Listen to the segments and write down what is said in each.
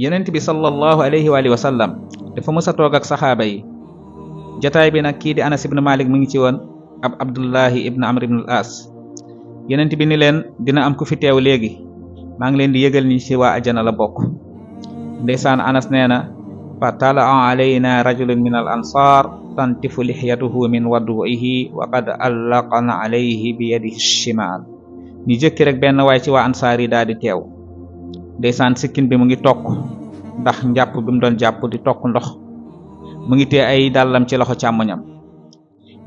yonent bi sallallahu alayhi wa alihi wa sallam dafa mës a toog ak saxaaba yi jotaay bi nag kii di Anas ibn Malik mu ngi ci woon ab Abdullahi ibn Amr ibn al-As yonent bi ni leen dina am ku fi teew léegi maa ngi leen di yëgal ni ci waa ajana la bokk. ndeysaan Anas nee na fa talaa alayna rajulun min al ansar tantifu lixyatuhu min waduihi wa qad allaqana alayhi bi yadihi shimal ñu jëkki rek benn waay ci waa ansaar yi daal di teew ndeysaan sikkin bi mu ngi tokk ndax njàpp bi mu doon jàpp di tokk ndox mu ngi tee ay dàllam ci loxo càmmoñam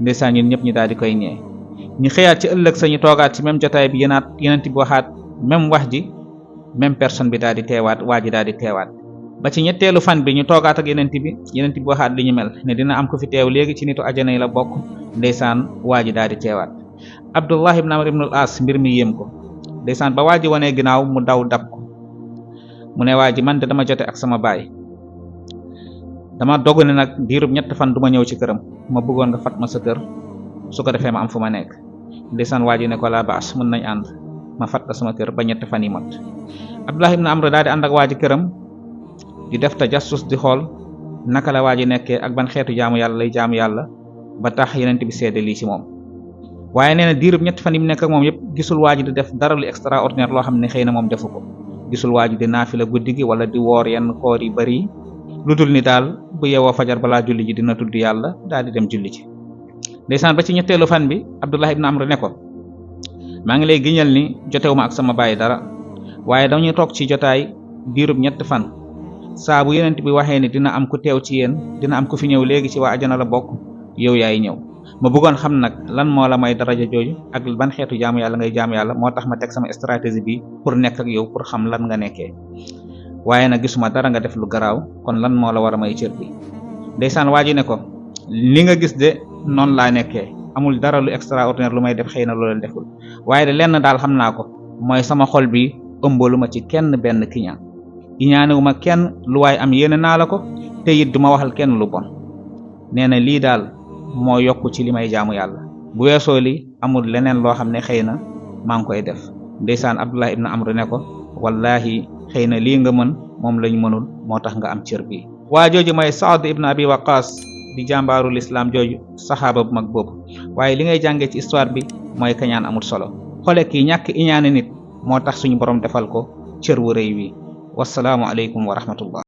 ndeysaan ñun ñëpp ñu daal di koy ñee ñu xëyaat ci ëllëg sañu toogaat ci même jotaay bi yonent bi waxaat même wax ji même personne bi daal di teewaat waa ji daal di teewaat ba ci ñetteelu fan bi ñu toogaat ak yonent bi waxaat li ñu mel ne dina am ko fi teew léegi ci nitu ajana yi la bokk ndeysaan waa ji daal di teewaat Abdullah ibn Amr ibn al-As mbir mi yéem ko ndeysaan ba waa ji wanee ginnaaw mu daw dab ko mu ne waa ji man de dama jote ak sama baay dama dogu ne nag diirub ñett fan duma ñëw ci këram ma bëggoon nga fat ma sa kër su ko defee ma am fu ma nekk ndeysaan waa ji ne ko la baas mën nañ ànd ma fat la sama kër ba ñett fan yi mot Abdullah ibn Amr daal di ànd ak waa ji këram di def tajassus di xool naka la waa ji nekkee ak ban xeetu jaamu yàlla lay jaamu yàlla ba tax yonent bi seede lii ci moom waaye nee na diirub ñett fan yi mu nekk ak moom yëpp gisul waa ji di def dara lu extraordinaire loo xam ne xëy na moom defu ko gisul waa ji di naafila guddi gi wala di woor yenn koor yi bari lu dul ni daal bu yeewoo fajar balaa julli ji dina tudd yàlla daal di dem julli ji ndeysaan ba ci ñetteelu fan bi Abdullah ibn Amr ne ko maa ngi lay giñal ni jotewuma ak sama baay dara waaye dañuy toog ci jotaay diirub ñett fan saa bu yonent bi waxee ni dina am ku teew ci yéen dina am ku fi ñëw léegi ci waa ajana la bokk yow yaay ñëw ma bëggoon xam nag lan moo la may daraja jooju ak ban xeetu jaamu yàlla ngay jaamu yàlla moo tax ma teg sama stratégie bi pour nekk ak yow pour xam lan nga nekkee waaye nag gisuma dara nga def lu garaaw kon lan moo la war a may cër bi ndeysaan waa ji ne ko li nga gis de noonu laa nekkee amul dara lu extraordinaire lu may def xëy na lu leen deful waaye de lenn daal xam naa ko mooy sama xol bi ëmbalu ma ci kenn benn kiñaan iñaanewuma kenn lu waay am yéene naa la ko te it duma waxal kenn lu bon nee na lii daal moo yokk ci li may jaamu yàlla bu weesoo li amul leneen loo xam ne xëy na maa ngi koy def ndeysaan Abdullah ibn Amr ne ko wallahi xëy na lii nga mën moom lañu mënul moo tax nga am cër bi waa jooju mooy Saad ibn Abi Waqqas di jàmbaaru lislaam jooju saxaaba bu mag boobu waaye li ngay jàngee ci histoire bi mooy kañaan amul solo xole kii ñàkk iñaane nit moo tax suñu borom defal ko cër wu rëy wi wassalaamu aleykum wa rahmatullah